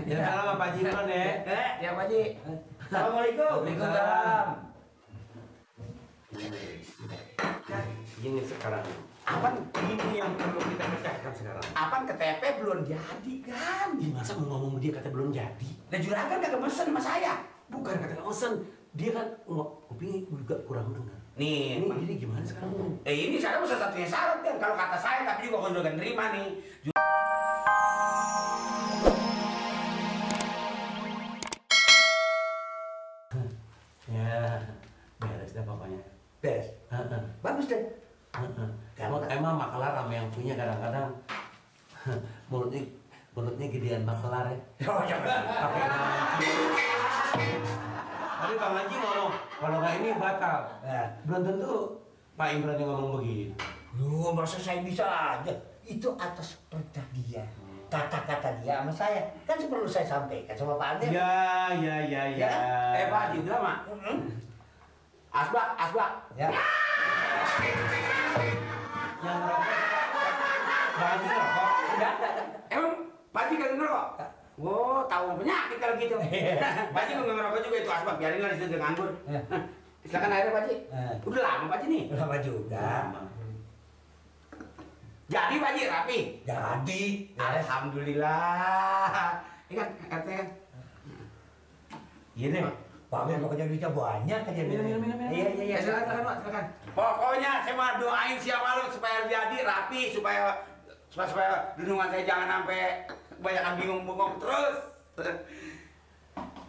Ya salam Pak Haji Imron ya. Ya Pak Haji. Assalamualaikum. Waalaikumsalam. Ini sekarang. Apaan ini yang perlu kita pecahkan sekarang? Apaan KTP belum jadi kan? Ya masa mau ngomong dia kata belum jadi? Dan juragan kagak mesen sama saya. Bukan kata mesen, dia kan kupingnya juga kurang dengar. Nih, Ini jadi gimana sekarang? ini saya masa satunya syarat kan kalau kata saya, tapi juga kalau juragan nerima nih. Ya, beres deh pokoknya. Beres. Bagus deh. Emang makelar sama yang punya kadang-kadang mulutnya gedean makelar ya. Oh, jangan. Pakai nanti. Tapi Bang Haji ngomong, kalau nggak ini batal. Belum tentu Pak Imron yang ngomong begitu. Loh, masa saya bisa aja? Itu atas perintah dia. Kata-kata dia sama saya. Kan perlu saya sampaikan sama Pak Amir. Ya. Pak Haji bilang, Mak. Asbak. Ya. Yang ngerokok, Bang Haji ngerokok? Enggak. Emang Pak Haji kagak ngerokok? Oh, tahu penyakit kalau gitu. Pak Haji nggak ngerokok juga itu asbak. Biarin lah di situ nganggur. Silakan airnya Pak Haji. Udah lama Pak Haji nih. Udah lama juga. Jadi Pak Haji rapi. Jadi. Alhamdulillah. Ini kan RT kan. Iya deh. Pak Amir pokoknya duitnya banyak aja. Minum. Iya, silakan Pak, silakan. Pokoknya saya mau doain siang malam supaya jadi rapi, supaya lindungan saya jangan sampai kebanyakan bingung terus.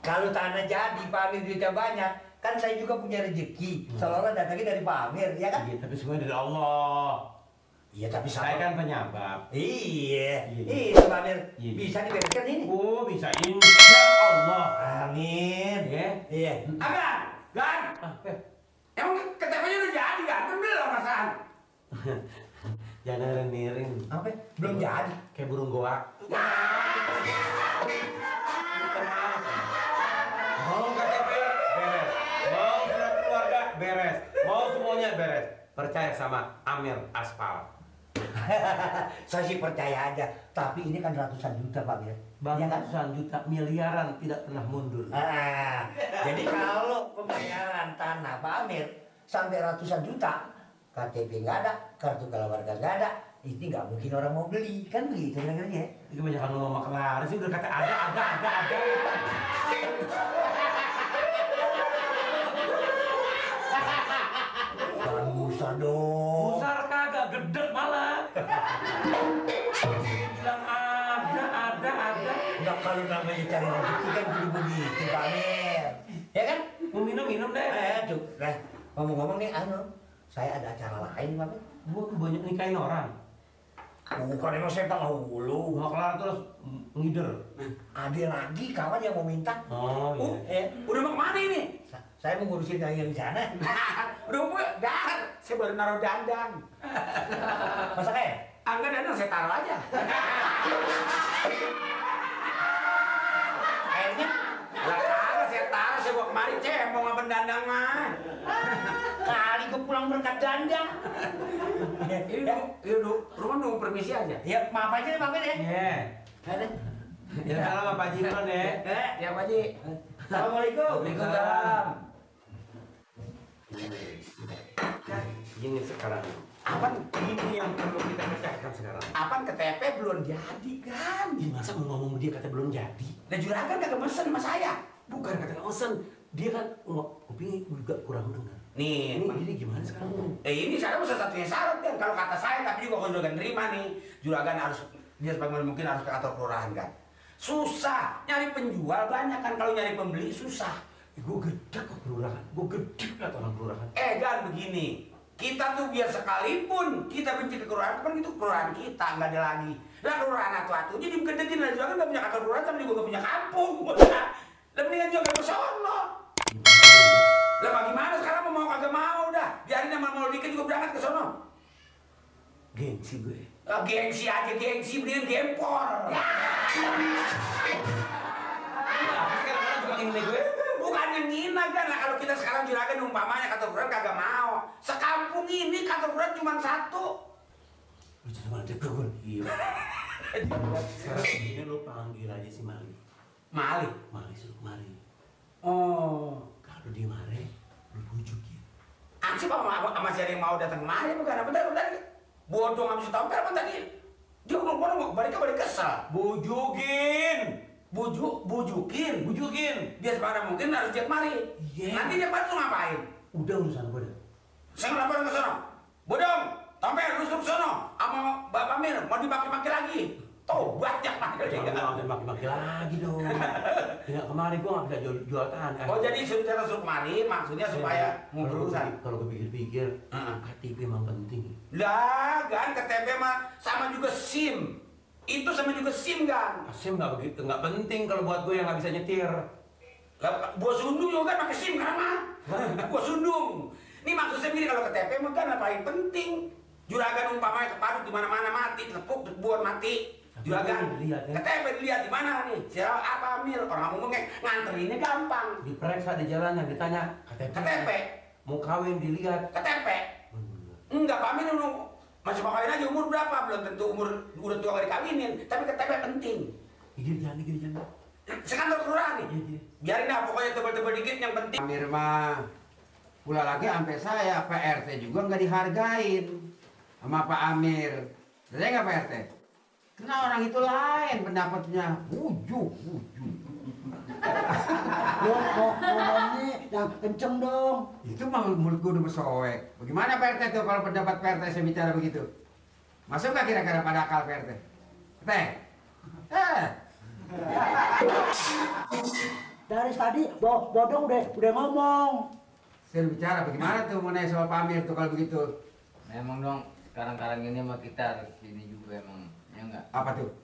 Kalau tanah jadi, Pak Amir duitnya banyak, kan saya juga punya rezeki. Seolah-olah datangnya dari Pak Amir, ya kan? Iya, tapi semuanya dari Allah. Iya, tapi Saya kan penyabab. Iya, Pak Amir. Iya. Bisa dibereskan ini. Oh, bisa insya Allah. Amin. Iya. Gan. Emang KTP-nya udah jadi kan? Belum masalah. Jangan miring. Apa? Belum jadi. Kayak burung goak. Mau KTP beres, mau surat keluarga beres, mau semuanya beres. Percaya sama Amir Aspal. Saya sih percaya aja. Tapi ini kan ratusan juta, Pak Amir. Bang, Ya kan? ratusan juta, miliaran tidak pernah mundur. Jadi kalau pembayaran tanah Pak Amir sampai ratusan juta, KTP nggak ada, kartu keluarga nggak ada, ini nggak mungkin orang mau beli, kan begitu kira-kira ya? Ini kebanyakan ngomong maklar sih, udah kata ada. Jangan musar dong. Besar kagak, gedek malah. Bilang ada. Nggak, kalau namanya cari rezeki kan kudu begitu, Pak Amir. Ya kan? Mau minum deh. Aduh, nah, ngomong-ngomong nih, saya ada acara lain, Pak Amir. Gua banyak nikahin orang. Bukan, emang saya penghulu. Maklar terus ngider. Ada lagi kawan yang mau minta. Oh iya. Udah mau kemana ini? Saya mau ngurusin yang di sana. Udah mau dar. Saya baru naruh dandang. Masa kayak? Enggak dandang, saya taruh aja. Airnya? Lah kagak saya taruh, saya bawa kemari cemong apa dandang mah. Kali gue pulang berkat dandang. Ini rumah nunggu permisi aja. Ya, maaf aja nih, Pak Amir ya. Iya. Ya salam Pak Haji Imron ya. Ya Pak Haji. Assalamualaikum. Waalaikumsalam. Ini sekarang. Apaan ini yang perlu kita pecahkan sekarang? Apaan KTP belum jadi kan? Ya masa mau ngomong dia kata belum jadi? Dan juragan kagak mesen sama saya. Bukan kata mesen, dia kan kupingnya juga kurang dengar. Nih, Ini jadi gimana sekarang? ini saya masa satunya syarat kan kalau kata saya, tapi juga kalau juragan nerima nih, juragan harus dia sebagaimana mungkin harus ke kantor kelurahan kan. Susah nyari penjual banyak kan, kalau nyari pembeli susah. Gue gede ke kelurahan, gue gede lah orang kelurahan. Kan begini, kita tuh biar sekalipun kita benci ke kelurahan, kan itu kelurahan kita nggak ada lagi. Lah kelurahan atu jadi gedein lah, juragan nggak punya kantor kelurahan, sama juga nggak punya kampung. Lah mendingan juga ke sono. Lah bagaimana sekarang mau kagak mau dah, biarin yang mau dikit juga berangkat ke sono. Gengsi gue. Gengsi aja gengsi, mendingan gempor. Sekarang juga ngini gue. Bukan yang ngina kan lah, kalau kita sekarang juragan umpamanya kantor kelurahan kagak mau. Sekampung ini kantor kelurahan cuma satu. Lu cuma ada gue. Iya. Sekarang ini lu panggil aja si Mali. Mali. Mari suruh kemari. Oh. Kalau dia mare, lu bujuk ya. Ansip sama siapa yang mau datang kemari bukan? Bentar. Bodoh nggak bisa tahu apa tadi. Dia ngomong balik kesel. Bujukin. Bujukin. Biar sepada mungkin harus dia kemari. Iya. Nanti dia kemari tuh ngapain? Udah urusan gue dah. Saya ngelaporin ke sono. Bodong, Tompel, lu suruh sono. Sama Bapak Mir, mau dimaki-maki lagi. Tobat ya manggil dia. Jangan maki-maki lagi dong. Tidak kemarin gue nggak bisa jual tanah. Oh jadi suruh kemari maksudnya supaya mau berurusan. Kalau gue pikir-pikir, KTP emang penting. Lah, kan KTP mah sama juga SIM. Itu sama juga SIM kan. SIM nggak begitu, nggak penting kalau buat gue yang nggak bisa nyetir. Lah, buah sundung juga kan pakai SIM kan mah. Buah sundung. Ini maksudnya gini kalau KTP mah kan apa yang penting. Juragan umpamanya kepadut di mana-mana mati, tepuk buat mati. Juragan, dilihat, ya. KTP dilihat di mana nih? Siapa apa Amir? Orang ngomongnya nganterinnya gampang. Diperiksa di jalannya, ditanya KTP. Mau kawin dilihat. KTP. Enggak, Pak Amir masih mau kawin aja umur berapa? Belum tentu umur udah tua kali kawinin. Tapi KTP penting. Gini jangan. Sekantor kelurahan nih. Iya. Biarin dah pokoknya tebel-tebel dikit yang penting. Amir mah pula lagi sampai saya PRT juga nggak dihargain sama Pak Amir. Saya nggak PRT. Karena orang itu lain pendapatnya. Bujuk. Lo ngomongnya yang kenceng dong. Itu mah mulut gue udah bersoek. Bagaimana PRT tuh kalau pendapat PRT saya bicara begitu? Masuk nggak kira-kira pada akal PRT? Teh? Dari tadi Bodong udah ngomong. Saya bicara bagaimana tuh mengenai soal Pak Amir tuh kalau begitu? Memang dong sekarang ini mah kita harus ini juga emang ya enggak. Apa tuh?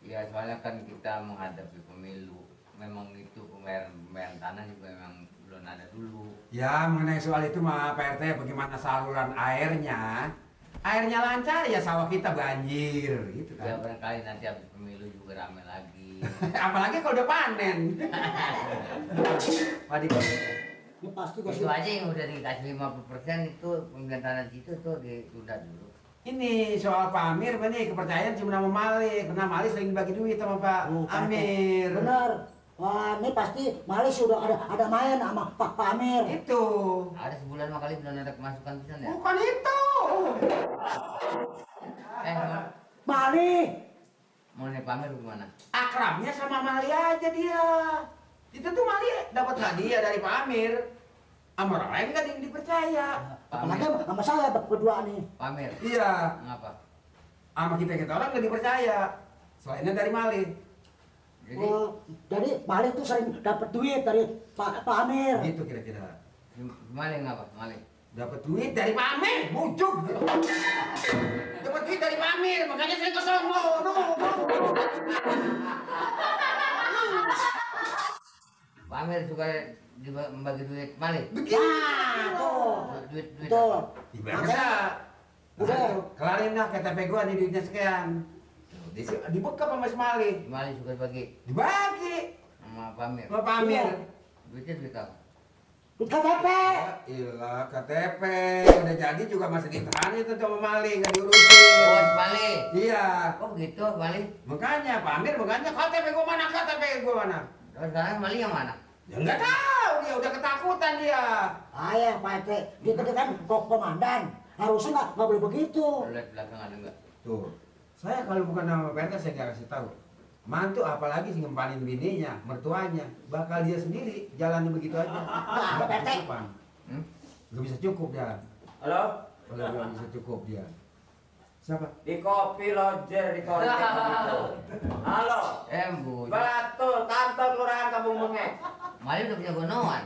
Ya soalnya kan kita menghadapi pemilu. Memang itu pembayaran tanah juga memang belum ada dulu. Ya mengenai soal itu mah Pak RT bagaimana saluran airnya? Airnya lancar ya sawah kita banjir gitu Ya kan. barangkali nanti habis pemilu juga rame lagi. Apalagi kalau udah panen. Padi Ini pasti gue Itu aja yang udah dikasih 50% itu pembayaran tanah situ tuh ditunda dulu. Ini soal Pak Amir nih kepercayaan cuma nama Malik. Karena Malik sering dibagi duit sama Pak Amir. Bener. Wah, ini pasti Mali sudah ada main sama Pak Amir. Itu. Ada sebulan mah kali belum ada kemasukan pisan ya. Bukan itu. Mali. Mau nih pamer gimana? Akrabnya sama Mali aja dia. Itu tuh Mali dapat hadiah dari Pak Amir. Sama orang lain nggak dipercaya. Apalagi sama saya berdua nih. Pamer. Iya. Ngapa? Sama kita orang nggak dipercaya. Selainnya dari Mali. Jadi Jadi Mali tuh sering dapat duit dari Pak Amir. Gitu kira-kira. Malik ngapa? Malik. Dapat duit dari Pak Amir, bujuk. Dapat duit dari Pak Amir, makanya saya ke sono. Pamer suka membagi duit Malik. Nah, tuh. Duit Tuh. Biasa. Udah. Kelarin dah KTP gua nih duitnya sekian. Dibekap sama si Malik. Malik suka bagi Dibagi sama Pamer. sama Pak Amir. Duitnya duit apa? Di KTP. Ilah KTP udah jadi juga masih ditahan itu sama Malik nggak diurusin. Oh, Malik. Iya. Oh gitu, Malik. Makanya Pak Amir makanya KTP gua mana? KTP gua mana? Terus sekarang Malik yang mana? Ya nggak tahu dia udah ketakutan dia. Ayah Pak RT, dia kan komandan. Harusnya nggak boleh begitu. Lihat belakang ada enggak? Tuh, saya kalau bukan nama Pak RT saya nggak kasih tahu. Mantu apalagi sih ngempanin bininya, mertuanya, bakal dia sendiri jalannya begitu aja. Nah, Pak RT. Nggak bisa cukup dia. Halo? Kalau nggak bisa cukup dia. Siapa? Di kopi lojer di kontak begitu. Halo? Bu. Betul, kantor kelurahan Kampung Bengek. Malik udah punya gonoan.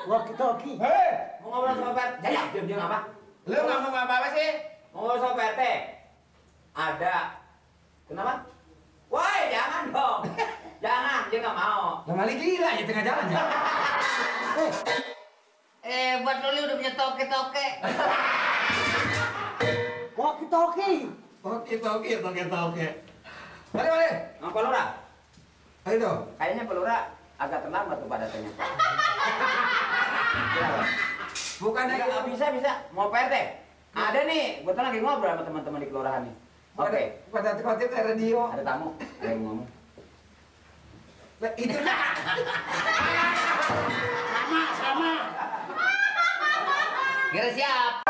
Wah, kita oke. Hei, mau ngobrol sama Pak? Jadi, diam apa? Lu ngomong apa sih? Mau ngobrol sama Pak RT? Ada. Kenapa? Woi, jangan dong. Jangan, dia nggak mau. Lah Malik gila ya tengah jalan ya. Buat Loli udah punya toke-toke. Wah, kita oke. Oke. Mari. Ngapa Lura? Ayo dong. Kayaknya Pak Lura agak terlambat tuh pada tanya. Bukan Enggak, bisa. Mau Pak RT? Ada nih, gue lagi ngobrol sama teman-teman di kelurahan nih. Oke. Pada khotib ke radio. Ada tamu, ada yang mau ngomong. Lah, itu Sama. Kira siap.